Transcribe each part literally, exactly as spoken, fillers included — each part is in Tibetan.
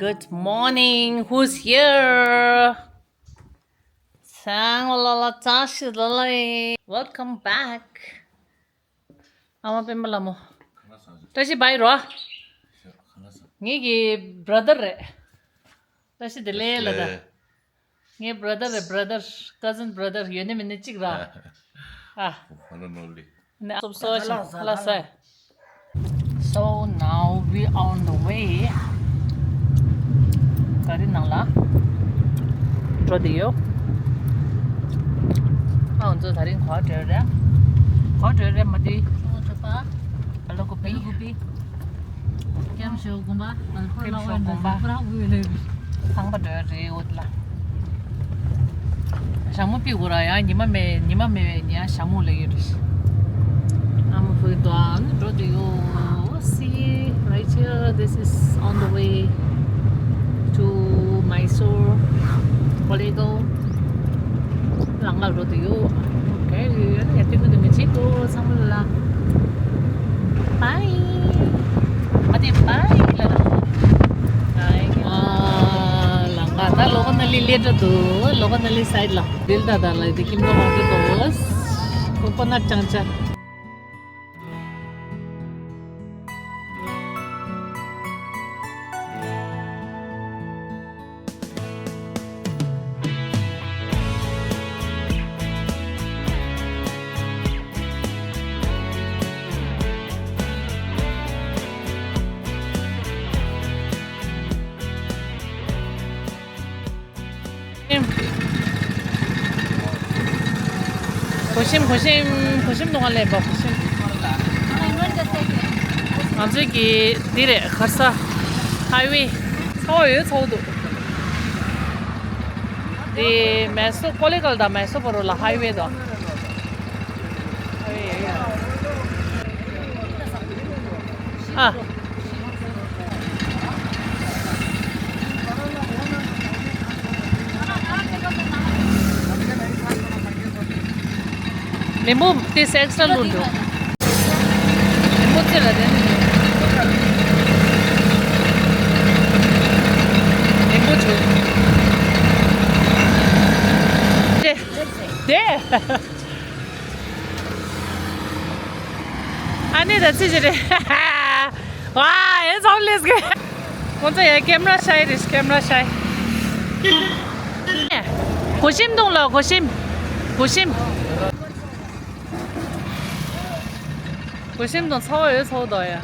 Good morning. Who's here? སང་ལོ་ལ་ཙ་ཤི་ལོ་ལ། Welcome back. ཨ་མ་པད་མ་ལ་མོ། བཀྲ་ཤིས་བྷའི་རོ། ངེད་ཀྱི་brother་རེད། བཀྲ་ཤིས་བདེ་ལེགས་ལ་ད། ངའི་brother་རེད། brother cousin brother ཡོད་ནི་མིན་ནི་གཅིག་ར། ཨ། ཧ་ལ་ནོར་ལི། ནི་སོབ་སོ་ཞིང་ལ་སོ། So now we on the way. ག་རི་ནང་ལ་འགྲོ་དེ་ཡོད། ཨ་ང་ཚོ་ད་རིང་གོ་བྲོས་རེད། གོ་བྲོས་རེད་མ་དེ། ཨ་ལོ་ཀོ་པི། ཀོ་པི། ཀེམ་ཤོ་དགོན་པ། ཀེམ་ཤོ་དགོན་པ། ཁང་པ་འགྲོ་རེད་འོ་དེ་ལ། ཞྭ་མོ་པི་གོ་ར་ཡ་ཉི་མ་མེད་ཉི་མ་མེད་ཡ་ཞྭ་མོ་ལ་ཡོད་རེད། ཨ་མ་ཕུ་དོ་ཨ་ནི་འགྲོ་དུ་ཡོད། See right here, this is on the way to Mysore Kollegal. ལང་ལ་འགྲོ་དུ་ཡོད། Okay, ཡ་ཏི་མི་དུ་མི་ཅིག་གོ་ཚང་མ་ལ། Bye. ཨ་དེ་bye་ལ་ད། Bye. ཨ་ལང་ཀ་ད་ལོ་ཀ་ན་ལི་ལེ་ཏྲ་དུ་ལོ་ཀ་ན་ལི་སའིཌ་ལ་དིལ་ད་ད་ལ་དེ་ཀིམ་ནོ་མ་ཏི་དོ་ཀོ་ཀོ་ནཊ་ཅང་ཅ། གོ་ཤིམ་གོ་ཤིམ་གོ་ཤིམ་དུང་ང་ལེན་པ་གོ་ཤིམ། ང་ཚོའི་གི་འདི་རེད་གར་ས་highway། ཚ་བ་ཡོད་ཚ་བ་འདུག་འདི་མེ་སོ་ཀོ་ལི་གལ་དང་མེ་སོ་བོ་རོ་ལ་highway་དང་། ཨ། ལིམ་བུ་དེ་extra་བླུགས་འདུག་ལིམ་བུ་ཅི་ལ་དེ་ནི། ལིམ་བུ་བྱུག་དེ། དེ། ཨ་ནི་ད་ཅི་ཞིག་རེད། ཝ་ཨེ་ཚང་ལེས་གི། ཁོང་ཚོ་ཡ་camera shy་རེད། camera shy། གོ་ཤིམ་དུང་ལ་གོ་ཤིམ། གོ་ཤིམ། གོ་ཤིམ་དུང་ཚ་བ་ཡོད་ཚ་བ་དོ་ཡ།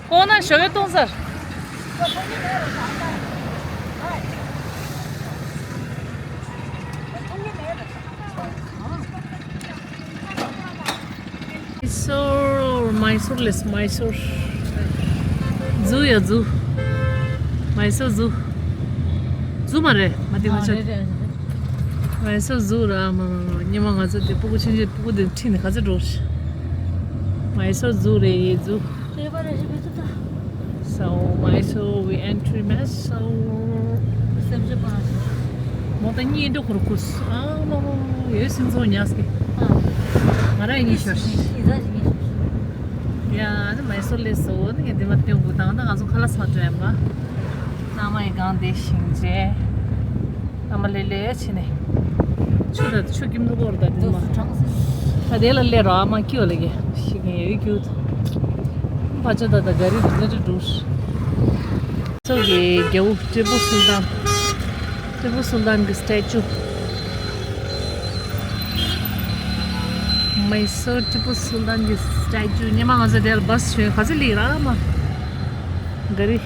ཁོང་ན་ཞོགས་ཀས་གཏོང་ཟེར། Mysore, Mysore་ལས་Mysore། ཛུ་ཡ་ཛུ། Mysore་ཛུ། ཛུ་མ་རེད་མ་དེ་ང་ཚོ། Mysore་ཛུ་ར་མ་མ་མ་ཉི་མ་ང་ཚོ་དེ་སྤུ་གུ་ཆུང་ཆུང་སྤུ་གུ་དེ་ཁྲིད་ནས་ག་ཚོད་འགྲོ། Mysore་ཛུ་རེད་ཡེ་ཛུ། So Mysore, we entry Mysore. སེམས་ཅན་པ། མོ་ད་གཉིད་འགྲོ་ཁུར་ཁུར། ཨ་མ་མ་མ་ཡོད་སེམས་ཚོར་ཉག་སྐད། ང་རང་གཉིད་ཤོར། ཡ་ཨ་ནི་Mysore་ལས་སོ་ནི་ངས་འདི་མ་སྟོན་དགོས་དང་ད་ང་ཚོ་ཁ་ལག་ཟ་འགྲོ་ཡ་མ། ཨ་མ་ཡི་གང་དེ་ཤིང་ཆེ། ཨ་མ་ལེ་ལེ་ཕྱི་ནས། ཆུ་དང་ཆུ་ཁྱིམ་དུ་སྐོར་དང་དེ་མ། ད་དེ་ལ་སླེབས་རོགས་ཨ་མ་སྐྱིད་པ་ལ་གི་ཤི་གི་ཡོད་ཁྱུ། ཕ་ཆུ་ད་ད་ག་རི་དུ་ནི་དུ་འགྲུ། ཚོ་གི་རྒྱལ་པོ་ཏི་པུ་སུལ་ཏཱན། ཏི་པུ་སུལ་ཏཱན་གི་statue། Mysore་ཏི་པུ་སུལ་ཏཱན་གི་statue། ཉི་མ་ང་ཚོ་དེ་ལ་བྷ་སི་ཞོན་ག་ཚོད་ལི་ར་མ། ག་རི།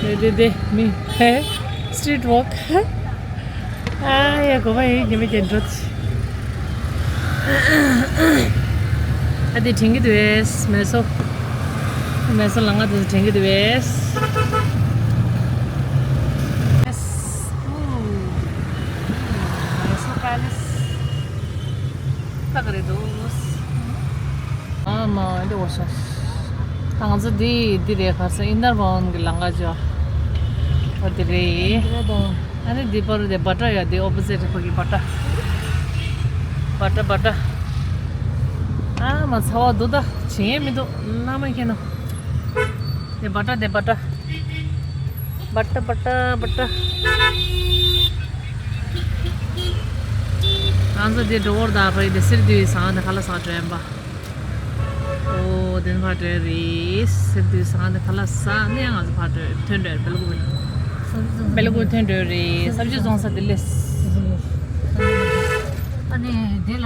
དེ་དེ་དེ་མི་ཧེ། street walk། ཨ་ཡ་གོ་བ་ཡིན་ཉི་མ་རྒྱན་འགྲོ། ཨ་དེ་དྲན་གི་འདུག་ཨེ་མེ་སོ། མེ་སོ་ལ་ང་དེ་དྲན་གི་འདུག་ཨེ། Yes. Ooh. Mysore Palace. ད་ག་རེ་འདུག་ཨ་མ་འདི་འོ་ཤ། ད་ང་ཚོ་འདི་འདི་རེད་ག་ས་ཨིན་ནར་བོན་གི་ལང་ཀ་ཅོ། འོ་འདི་རེད། ཨ་ནི་འདི་པར་དེ་བ་ཏྲ་ཡ་འདི་ཨོ་པོ་ཟེ་ཊི་ཕ་གི་བ་ཏྲ། བ་ཏྲ་བ་ཏྲ། ཨ་མ་ཚ་བ་འདུག་ད་ དྲན་ཡས་མི་འདུག། བླ་མ་མཁྱེན་ནོ། དེ་བ་ཏྲ་དེ་བ་ཏྲ། བ་ཏྲ་བ་ཏྲ་བ་ཏྲ། ང་ཚོ་དེ་འགྲོ་བར་ད་ཕ་ཡི་དེ་སེར་དུས་སང་དེ་ཁ་ལག་ཟ་དྲན་པ། ཨོ་དེ་ཕ་དྲན་རེད། སེར་དུས་སང་དེ་ཁ་ལག་ཟ་ནས་ང་ཚོ་ཕ་དྲན་ཐོན་འགྲོ་རེད། སྦེལ་ཀོབ་སྦེལ་ཀོབ་ཐོན་འགྲོ་རེད། ས་བཅུད་བཙོང་ས་དེ་ལས། ཨ་ནི་དེ་ལ།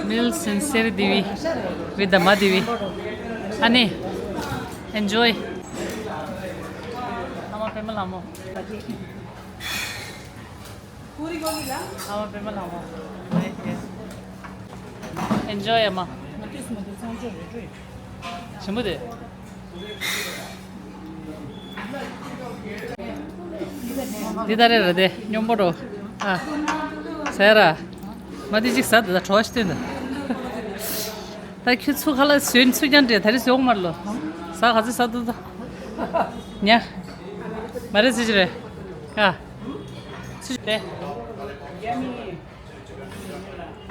Meals in Seri Devi with the Madivi. Honey, enjoy. Ama pema lamo. Ama pema lamo. Enjoy ama. Chimbo de. འདི་ལྟར་རེད་ར་དེ་སྙོམས་པོ་འགྲོ། ཨ། ཟེར་ར། མ་དེ་གཅིག་ཟ་དེ་ད་གྲོ་ཞིག་སྟོན་ད། ད་ཁྱོད་ཚུར་ཁ་ལག་ཟོས་ཚུར་ཀྱང་འདྲེ་ད་རེས་ཟོས་འོང་མར་ལོ། ཟ་ག་ཚོད་ཟ་འདུག་ད། ཉ། མ་རེད་ཟེར་གྱི་རེད། ཨ། ཚུར་རེད།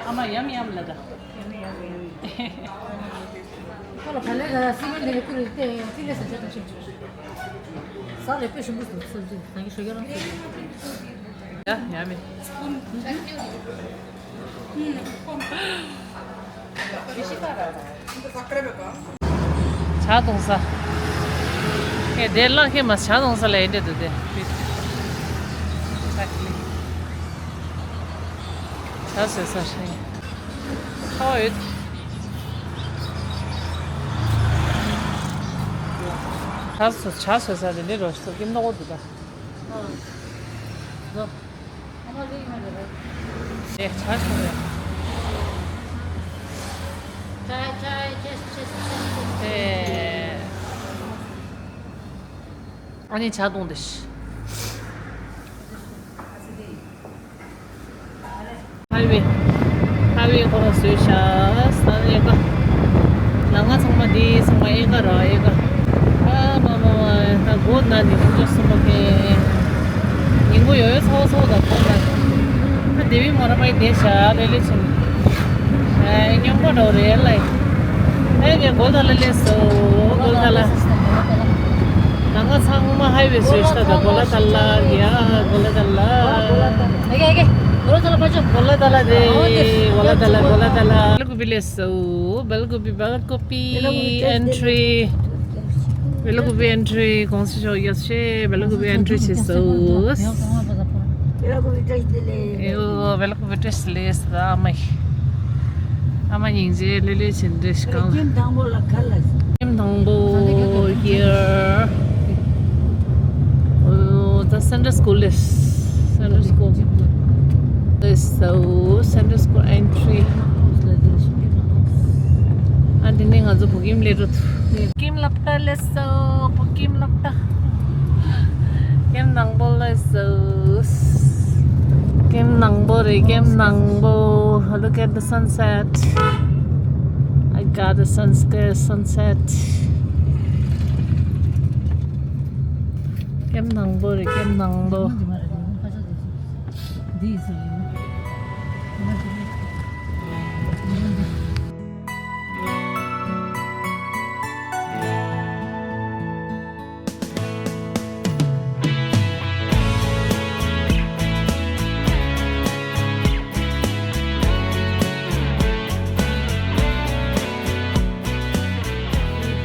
ཨ་མ་ཡམ་ཡམ་ལ་ད། ཁོ་ལ་བ་ལས་ལ་སི་ཀན་ལས་ཀུ་རེ་ཏེ་ཏི་ལས་ས་ཆ་ཏ་ཆེ། ས་ལས་པེ་ཤུ་མུ་སུ་སུ་ཏི་ད་གི་ཤོ་ག་རང་ཡ་ཡ་མེ། ཇ་འཐུང་ས། ཨེ་དེ་ལག་ཁེ་མ་ཇ་འཐུང་ས་ལ་ཨེ་འདྲ་འདུག་དེ། ཇ་བཟོས་ས་ཧྲེང་། ཁ་བ་ཡོད། ཇ་བཟོ་ཇ་བཟོས་ས་དེ་འདྲ་རོ་ཞིག་ཀིམ་ནོ་གོ་འདུག་ད། ཨ། ཟོ། ཨེ་ཆ་ཆུང་རེད། ཨེ། ཨ་ནི་ཇ་འཐུང་དེ་ཤི། ཧའི་ཝེ། ཧའི་ཝེ་ཁོ་རང་བཟོས་ཤག་ས་ཨེ་ཀ། ལ་ང་ཚང་མ་འདི་ཚང་མ་ཨེ་ཀ་ར་ཨེ་ཀ། ཨ་མ་མ་མ་ད་སྒོ་ན་ནི་ཁོ་ཚོ་གསུམ་པ་ཁེ། ཉིན་གུང་ཡོད་ཡོད་ཚ་བ་ཚ་བ་དང་ཐོག་ན། ཨ་དེ་བི་མོ་ར་པའི་དེ་ཤ་ལེ་ལེ་ཆེན། ཨ་སྙོམས་པོ་འགྲོ་རེད་ལ། ཨེ་གེ་གོ་ད་ལ་ལེ་སོ་གོ་ད་ལ། ད་ང་ཚང་མ་ཧའི་ཝེ་སུ་ཤ་ད་གོ་ལ་ད་ལ་ཡ་གོ་ལ་ད་ལ། ཨེ་གེ་ཨེ་གེ་གོ་ལ་ད་ལ་པ་ཅོ་གོ་ལ་ད་ལ་དེ་གོ་ལ་ད་ལ་གོ་ལ་ད་ལ། Belgubi, Belgubi entry. Belgubi entry. གོང་ས་མཆོག་ཡག་ཤོས་Belgubi entry བྱེད་སོང་། ཨེ་ཡོ། Belgubi བཀྲ་ཤིས་བདེ་ལེགས། ཨ་མ། ཨ་མ་སྙིང་རྗེ་ལེ་ལེ་བྱེད་འདྲེ་ཞིག་གང་། ཀེམ་དང་པོ་ལ་ག་ལ། ཀེམ་དང་པོ་here. Oh, the Sunday school is Sunday school. This so Sunday school entry. ཨ་འདི་ནས་ང་ཚོ་བོད་ཁྱིམ་སླེབས་འགྲོ་ཐུབ། ཀེམ་སློབ་གྲྭ་སླེབས་སོང་། བོད་ཁྱིམ་སློབ་གྲྭ། ཀེམ་དང་པོ་སླེབས་སོང་། ཀེམ་དང་པོ་རེད། ཀེམ་དང་པོ། Look at the sunset. I got the sunscreen sunset. ཀེམ་དང་པོ་རེད། ཀེམ་དང་པོ།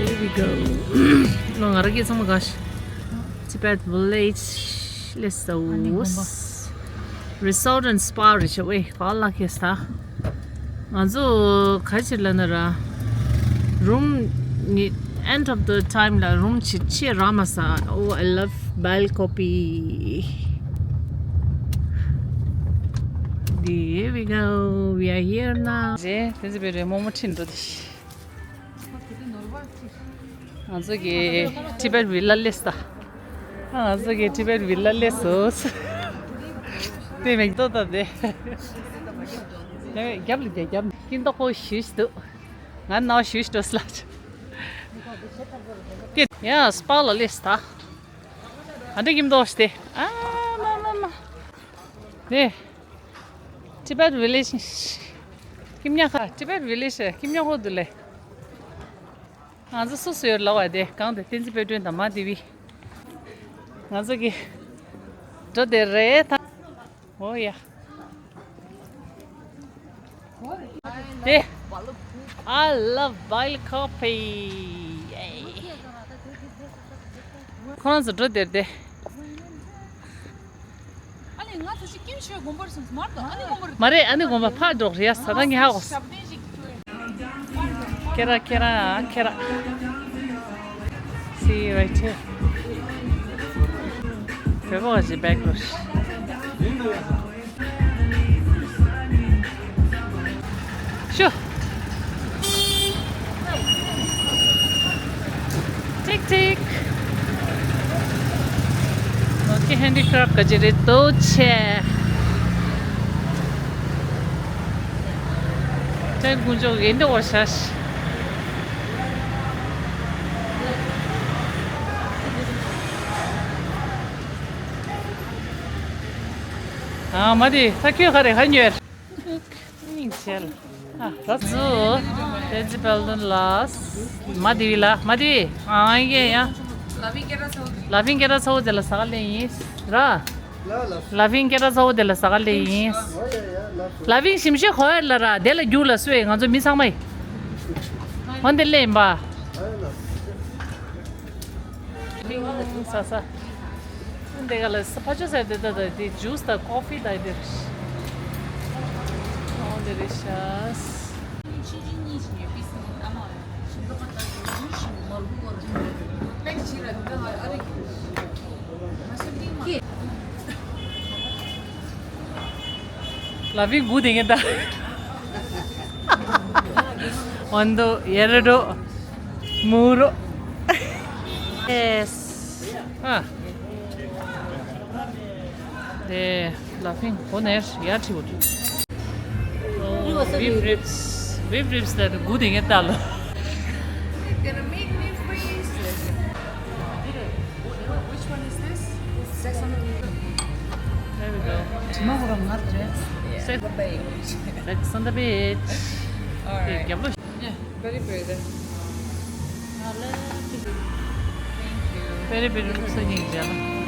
There we go. ང་རང་གི་ཚང་མ་ག་ཤ། Tibet Village. Let's go. Resort and spa རེད་ཤག་ཝེ། ག་ལ་ཁེ་ས། ང་ཚོ་ག་ཅིག་ལ་ན་ར། རུམ་ནི་end of the time ལ་རུམ་ཆེ་ཆེ་རག་མ་ས། Oh, I love Belgubi. There we go. We are here now. ཇེ་དེ་ཚེ་བེ་རེ་མོ་མོ་ཁྲིན་འགྲོ་དེ། ང་ཚོ་གི་Tibet Villa སླེབས་ད། ང་ཚོ་གི་Tibet Villa སླེབས་སོང་། དེ་མིག་ཏོ་ལྟ་དེ། རྒྱབ་ལ་རྒྱབ་རྒྱབ་ཀིན་ཏོག་པོ་ཞུས་འདུག། ང་ནའོ་ཞུས་འགྲོ་སླ། ཡ་སྤ་ལ་སླེབས་ད། ཨ་འདྲ་ཀིན་ཏོག་ཞུ་དེ། ཨ་མ་མ་མ། དེ། Tibet Village ཁྱིམ་ཉག་ཁ། Tibet Village ཁྱིམ་ཉག་ཁོ་འདུག་ལེ། ང་ཚོ་སུ་སུ་ཡོད་ལབ་པ་དེ་གང་དེ་བསྟན་འཛིན་དཔལ་སྒྲོན་དང་མ་དེ་བི། ང་ཚོ་གི་འགྲོ་དེ་རེད་ད། འོ་ཡ། དེ། I love boiled coffee. ཁོ་རང་ཚོ་འགྲོ་དེར་དེ། ཨ་ལས་ང་ཚོ་ཅིག་ཀིམ་ཆུའི་དགོན་པར་སོང་མར་དང་ཨ་ནི་དགོན་པར། མ་རེད། ཨ་ནི་དགོན་པ་ཕར་འགྲོ་རེད་ཡ། ས་ད་ངས་ཧ་གོ། ཞབས་བརྟན་ཞིག་ཁྱེད་ར་ཁྱེད་ར་ཁྱེད་ར། See you right here. བོད་པ་བ་ཞིག་བེག་ལོ། ཤོ། ཐིག་ཐིག། ནོ་ཀི་ཧེན་ཌི་ཀྲབ་ག་ཅི་རེད་དོ་ཆེ། ཅན་ཀུན་ཅོག་ཡིན་འདི་འོ་ཤ་ཤ། ཨ་མ་དེ་ས་ཁྱོད་ག་རེ་ཧ་ཉོས། སྙིང་རྗེ་ལ། ཨ་ད་ཚུ། བསྟན་འཛིན་དཔལ་སྒྲོན་ལགས། མ་དེ་བི་ལ་མ་དེ་བི། ཨ་ཡེ་ཡ། ལ་ཕིང་སྐད་གྲགས་ཚ་བོ་དེ་ལ་ཟ་ག་ལེ་ཡིན། ར། ལ་ཕིང་སྐད་གྲགས་ཚ་བོ་དེ་ལ་ཟ་ག་ལེ་ཡིན། ལ་ཕིང་ཞིམ་ཤོས་གོ་ཡ་ལ་ར་དེ་ལ་རྒྱུགས་ལ་སུ་ཡེ་ང་ཚོ་མི་ཚང་མ་ཡིན། འོན་ཏེ་ལེ་ཡིན་པ། ས་ས། འདི་ག་ལ་ས་ཕ་ཆོས་ཟེར་དེ་ད་ད་དེ་ཇུས་དང་ཀོ་ཕི་དང་དེ་རེད། འོ་དེ་རེད་ཤག་ལ་ཕིང་སྒུག་བསྡད་མཁན་ད། ཨོན་དོ་ཡེ་ར་རོ། མུ་རོ། ཨེས། ཨ། དེ་ལ་ཕིང་གོ་ནས་ཡར་ཁྲིད་འོ་དུ། བིབ་རིབས། བིབ་རིབས་ལ་སྒུག་བསྡད་མཁན་ད་ལོ། They're gonna make me freeze. Which one is this? Sex on the Beach. There we go. དྲི་མ་ཧོ་ར་ང་རེད། Sex, Sex on the Beach. All right. རྒྱབ་ལོ། Very pretty. Thank you. Very pretty. སྙིང་རྗེ་ལ།